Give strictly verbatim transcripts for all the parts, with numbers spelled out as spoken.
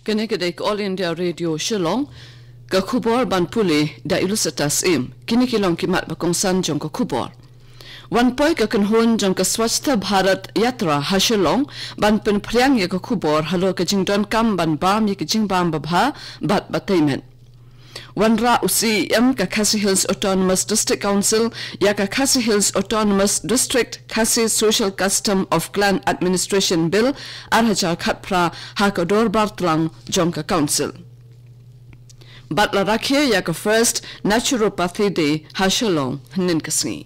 Kane ka dei ka All India Radio Shillong, ka khubor ban pule da Ilusata Syiem. Kine ki long ki mat ba kongsan jong ka khubor. Wan poi ka kynhun jong ka Swachhta Bharat Yatra ha Shillong, ban pynphriang ïa ka khubor halor ka jingdonkam ban bam ïa ka jingbam babha bad ba tei met. Wanrah u C E M ka Khasi Hills Autonomous District Council ïa ka Khasi Hills Autonomous District Khasi Social Custom of Clan Administration Bill ar hajar khatphra ha ka dorbar tlang jong ka Council. Bad la rakhe ïa ka First Naturopathy Day ha Shillong hynnin ka sngi.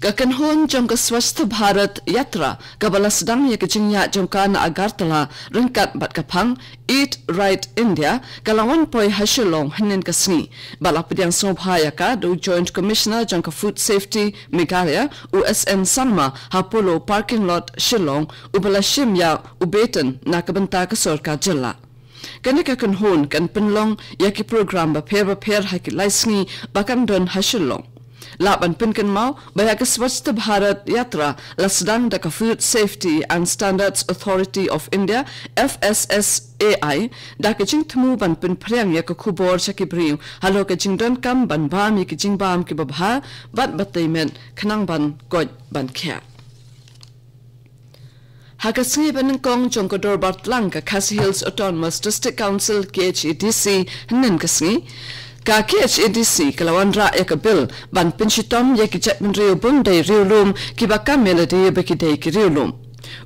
Ka kynhun jong ka Swachhta Bharat Yatra, kaba la sdang ïa ka jingïaid jong ka na Agartala ryngkat bad ka phang Eat Right India, ka la wan poi ha Shillong hynnin ka sngi. Bad la pdiang sngewbha ïa ka da u Joint Commissioner jong ka Food Safety Meghalaya, u S N Sangma, ha Polo Parking Lot Shillong, uba la shim ïa u Betan na ka bynta ka sorkar jylla. Kane ka kynhun kan pynlong ïa ki program bapher bapher ha ki lai sngi ba kan don ha Shillong. Lah ban pynkynmaw ba ïa ka Swachhta Bharat Yatra la sdang da ka Food Safety and Standards Authority of India, F S S A I, da ka jingthmu ban pynphriang ïa ka khubor sha ki briew halor ka jingdonkam ban bam ïa ki jingbam kiba bha bad ba tei met khnang ban koit ban khiah. Ha ka sngi ba nyngkong jong ka dorbar tlang ka Khasi Hills Autonomous District Council, K H A D C, hynnin ka sngi, ka K H A D C ka la wanrah ïa ka bill ban pynshitom ïa ki jaitbynriew bym dei riewlum kiba kam ïa lade ba ki dei ki riewlum.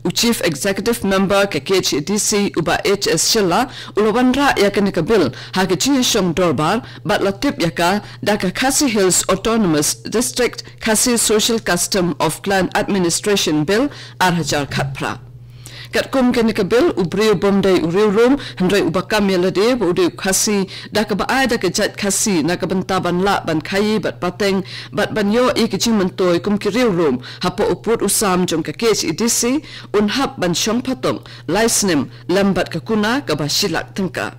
U Chief Executive Member ka K H A D C, u Bah H S Shylla, u la wanrah ïa kane ka bill ha ka jingïashong dorbar bad la tip ïa ka da ka Khasi Hills Autonomous District Khasi Social Custom of Clan Administration Bill ar hajar khatphra. Katkum kane ka bill, u briew bym dei u riewlum hynrei uba kam ïa lade ba u dei u Khasi, da kaba ai da ka jait Khasi na ka bynta ban lah ban khaïi bad pateng bad ban ïoh ïa ki jingmyntoi kum ki riewlum hapoh u pud u sam jong ka K H A D C, un hap ban shong phatong lai snem lem bad ka kuna kaba shi lak tyngka.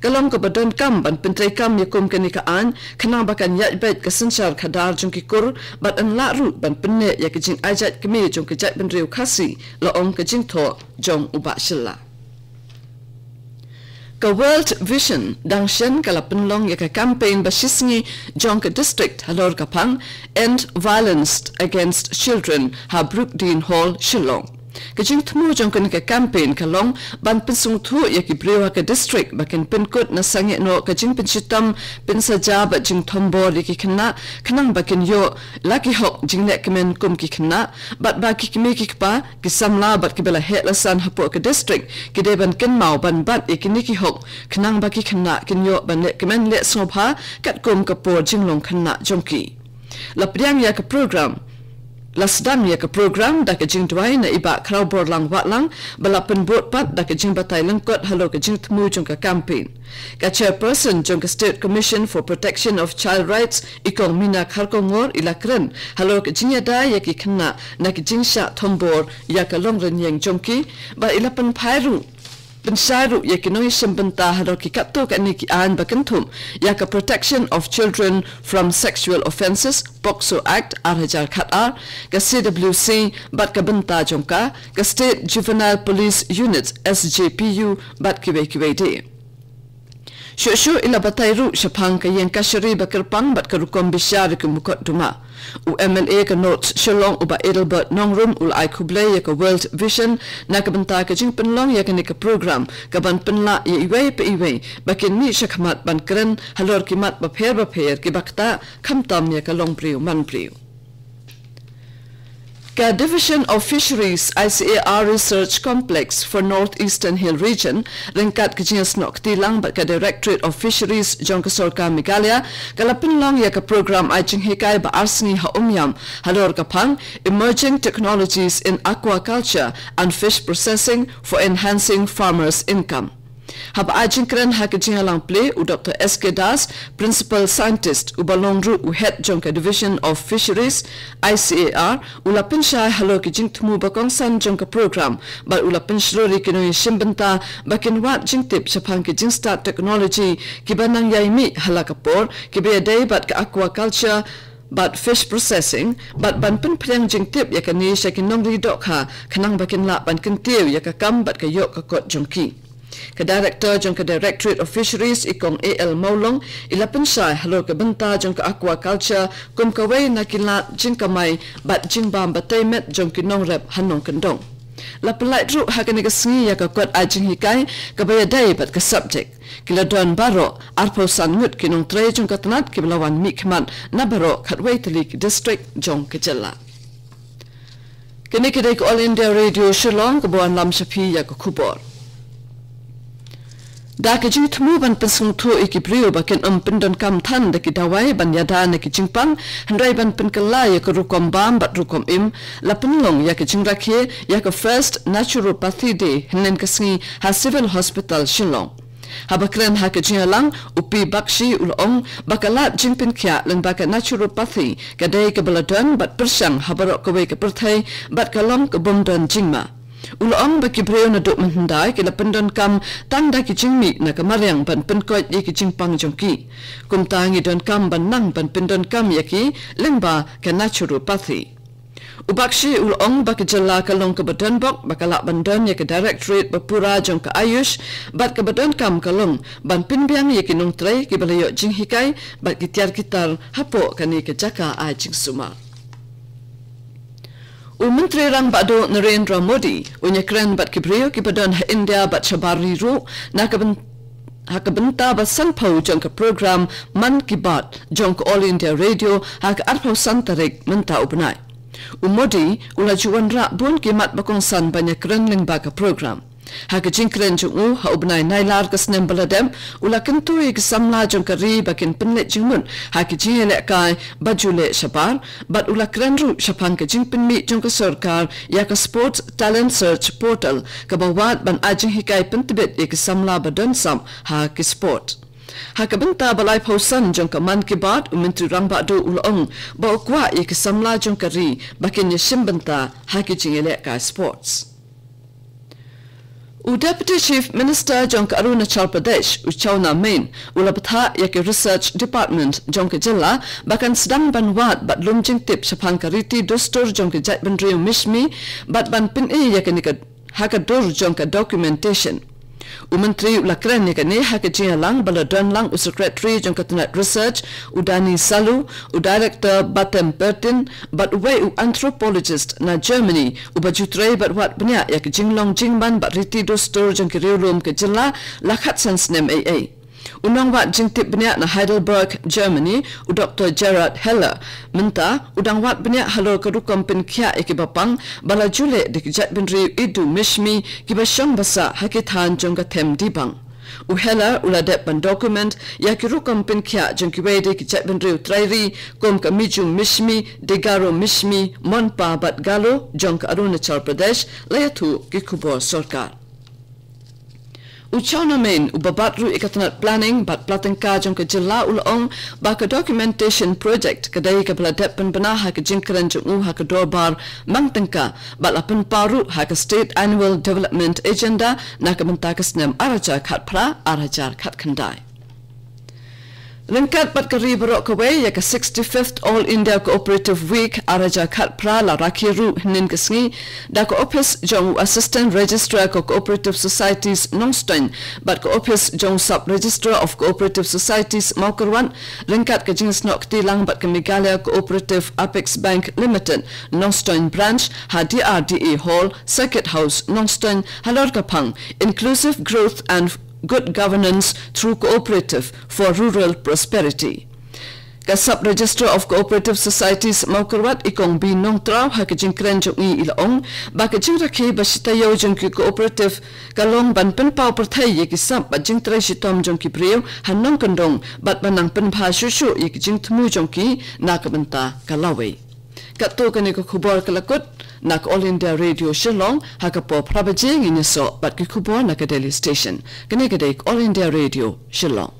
Ka long kaba donkam ban pyntreikam ïa kum kane ka aiñ khnang ba kan ïaid beit ka synshar khadar jong ki kur bad yn lah ruh ban pynneh ïa ka jingai jait kmie jong ka jaitbynriew Khasi, la ong ka jingthoh jong u Bah Shylla. Ka World Vision dang shen ka la pynlong ïa ka campaign ba shisngi jong ka district halor ka phang End Violence Against Children ha Brookdean Hall, Shillong. Ka jingthmu jong kane ka campaign ka long ban pynsngewthuh ïa ki briew ha ka district ba kin pynkut na sangeh noh ka jingpynshitom pynsaja bad jingthombor ïa ki khynnah khnang ba kin ïoh la ki hok jinglehkmen kum ki khynnah bad ba ki kmie ki kpa, ki samla bad kiba la heh la san hapoh ka district ki dei ban kynmaw ban bat ïa kine ki hok khnang ba ki khynnah kin ïoh ban lehkmen leh sngewbha katkum ka por jinglong khynnah jong ki. La pdiang ïa ka program. La sdang ïa ka program da ka jingduwai na i Bah Khrawborlang Wahlang ba la pynbud pat da ka jingbatai lyngkot halor ka jingthmu jong ka campaign. Ka chairperson jong ka State Commission for Protection of Child Rights, i Kong Mina Kharkongor, i la kren halor ka jingïada ïa ki khynnah na ka jingshah thombor ïa ka longrynïeng jong ki, bad i la pynphai ruh pynshai ruh ïa ki nongïashim bynta halor ki katto katne ki aiñ ba kynthup ïa ka Protection of Children from Sexual Offences, POCSO Act, ar hajar khatar, ka C W C bad ka bynta jong ka, ka State Juvenile Police Unit, S J P U, bad kiwei kiwei de. Shuh shuh i la batai ruh shaphang ka ïing kashari ba kyrpang bad ka rukom bishar ïa ki mukotduma. U M L A ka North Shillong, u Bah Adelbert Nongrum, u la ai khublei ïa ka World Vision na ka bynta ka jingpynlong ïa kane ka program kaban pynlah ïa iwei pa iwei ba kin mih shakhmat ban kren halor ki mat bapher bapher kiba ktah, khamtam ïa ka longbriew manbriew. Ka Division of Fisheries, I C A R Research Complex for North Eastern Hill Region, ryngkat ka jingïasnoh kti lang bad ka Directorate of Fisheries jong ka Sorkar Meghalaya, ka la pynlong ïa ka program ai jinghikai ba ar sngi ha Umiam halor ka phang Emerging Technologies in Aquaculture and Fish Processing for Enhancing Farmers' Income. Haba ai jingkren ha ka jingïalang plie, u Doctor S K Das, Principal Scientist, uba long ruh u Head jong ka Division of Fisheries, I C A R, u la pynshai halor ki jingthmu ba kongsan jong ka program bad u la pynshlur ïa ki nongïashim bynta ba kin wad jingtip shaphang ki jingstad technology kiba nang ïai mih ha la ka por, kiba ïadei bad ka aquaculture, bad fish processing, bad ban pynphriang jingtip ïa kane sha ki nongri dohkha, khnang ba kin lah ban kyntiew ïa ka kam bad ka ïoh ka kot jong ki. Ka director jong ka Directorate of Fisheries, i Kong A L Mawlong, i la pynshai halor ka bynta jong ka aquaculture kum kawei na ki lad jingkamai bad jingbam batai met jong ki nongrep ha nongkyndong. La pynlait ruh ha kane ka sngi ïa ka kot ai jinghikai kaba ïadei bad ka subject. Ki la don baroh arphew san ngut ki nongtrei jong ka tnat kiba la wan mihkhmat na baroh khatwei tylli ki district jong ka jylla. Kane ka dei ka All India Radio Shillong kaba wanlam sha phi ïa ka khubor. Da ka jingthmu ban pynsngewthuh ïa ki briew ba kin ym pyndonkam than da ki dawai ban ïada na ki jingpang, hynrei ban pynkylla ïa ka rukom bam bad rukom im, la pynlong ïa ka jingrakhe ïa ka First Naturopathy Day hynnin ka sngi ha Civil Hospital Shillong. Haba kren ha ka jingïalang, u P Bakshi u la ong ba ka lad jingpynkhiah lyngba ka naturopathy ka dei kaba la don bad pyrshang ha baroh kawei ka pyrthei bad ka long ka bym don jingma. U la ong ba ki briew naduh mynhyndai ki la pyndonkam tang da ki jingmih na ka mariang ban pynkoit ïa ki jingpang jong ki. Kumta ngi donkam ban nang ban pyndonkam ïa ki lyngba ka naturopathy. U Bakshi u la ong ba ka jylla ka long kaba donbok ba ka lah ban don ïa ka directorate ba pura jong ka Ayush, bad kaba donkam ka long ban pynbiang ïa ki nongtrei kiba la ïoh jinghikai bad ki tiar ki tar hapoh kane ka jaka ai jingsumar. U Myntri Rangbah Duh Narendra Modi un ïakren bad ki briew kiba don ha India bad shabar ri ruh na ka byn-, ha ka bynta ba sanphew jong ka program Mann Ki Baat jong ka All India Radio ha ka arphew san tarik mynta u bnai. U Modi u la ju wanrah bun ki mat ba kongsan ban ïakren lyngba ka program. Ha ka jingkren jong u ha u bnai Nailar ka snem ba la dep, u la kyntu ïa ki samla jong ka ri ba kin pynleit jingmut ha ki jingïalehkai ba ju leh shabar, bad u la kren ruh shaphang ka jingpynmih jong ka sorkar ïa ka Sports Talent Search Portal kaba wad ban ai jinghikai pyntbit ïa ki samla ba don sap ha ki sport. Ha ka bynta ba laiphew san jong ka Mann Ki Baat, u Myntri Rangbah Duh u la ong ba u kwah ïa ki samla jong ka ri ba kin ïashim bynta ha ki jingïalehkai sports. U Deputy Chief Minister jong ka Arunachal Pradesh, u Chawna Mein, u la bthah ïa ka Research Department jong ka jylla ba kan sdang ban wad bad lum jingtip shaphang ka riti dustur jong ka jaitbynriew Mishmi bad ban pyni ïa kane ka ha ka dur jong ka documentation. U Myntri u la kren ïa kane ha ka jingïalang ba la don lang u Secretary jong ka tnat Research, u Dani Salu, u Director Batem Pertin, bad uwei u anthropologist na Germany, uba ju trei bad wad bniah ïa ka jinglong jingman bad riti dustur jong ki riewlum ka jylla la khatsan snem eiei. U nongwad jingtip bniah na Heidelberg, Germany, u Doktor Gerhard Heller, mynta u dang wad bniah halor ka rukom pynkhiah ïa kiba pang ba la ju leh da ki jaitbynriew Idu Mishmi kiba shong ba sah ha ki thaiñ jong ka them dibang. U Heller u la dep ban document ïa ki rukom pynkhiah jong kiwei de ki jaitbynriew trai ri kum ka Miju Mishmi, Degaro Mishmi, Monpa bad Galo jong ka Arunachal Pradesh, la ïathuh ki khubor sorkar. U Chawna Mein, uba bat ruh ïa ka tnat planning bad pla tyngka jong ka jylla, u la ong ba ka documentation project ka dei kaba la dep pynbna ha ka jingkren jong u ha ka dorbar mang tyngka bad la pynpaw ruh ha ka State Annual Development Agenda na ka bynta ka snem ar hajar khatphra, ar hajar khatkhyndai. Ryngkat bad ka ri baroh kawei, ïa ka sixty-fifth All India Cooperative Week ar hajar khatphra la rakhe ruh hynnin ka sngi da ka ophis jong u Assistant Registrar ka Cooperative Societies Nongstoiñ bad ka ophis jong u Sub Registrar of Cooperative Societies Mawkyrwat, ryngkat ka jingsnoh kti lang bad ka Meghalaya Cooperative Apex Bank Limited, Nongstoiñ Branch, ha D R D A Hall, Circuit House, Nongstoiñ, halor ka phang Inclusive Growth and Good Governance through Cooperative for Rural Prosperity. Ka Sub Registrar of Cooperative Societies Mawkyrwat, i Kong B Nongtraw, ha ka jingkren jong i, i la ong ba ka jingrakhe ba shi taïew jong ki cooperative ka long ban pynpaw pyrthei ïa ki sap bad jingtrei shitom jong ki briew ha nongkyndong bad ban nang pynbha shuh shuh ïa ki jingthmu jong ki na ka bynta ka lawei. Katto kane ka khubor ka la kut na ka All India Radio Shillong. Ha ka por phra baje ngin ïasoh bad ki khubor na ka Delhi Station. Kane ka dei ka All India Radio Shillong.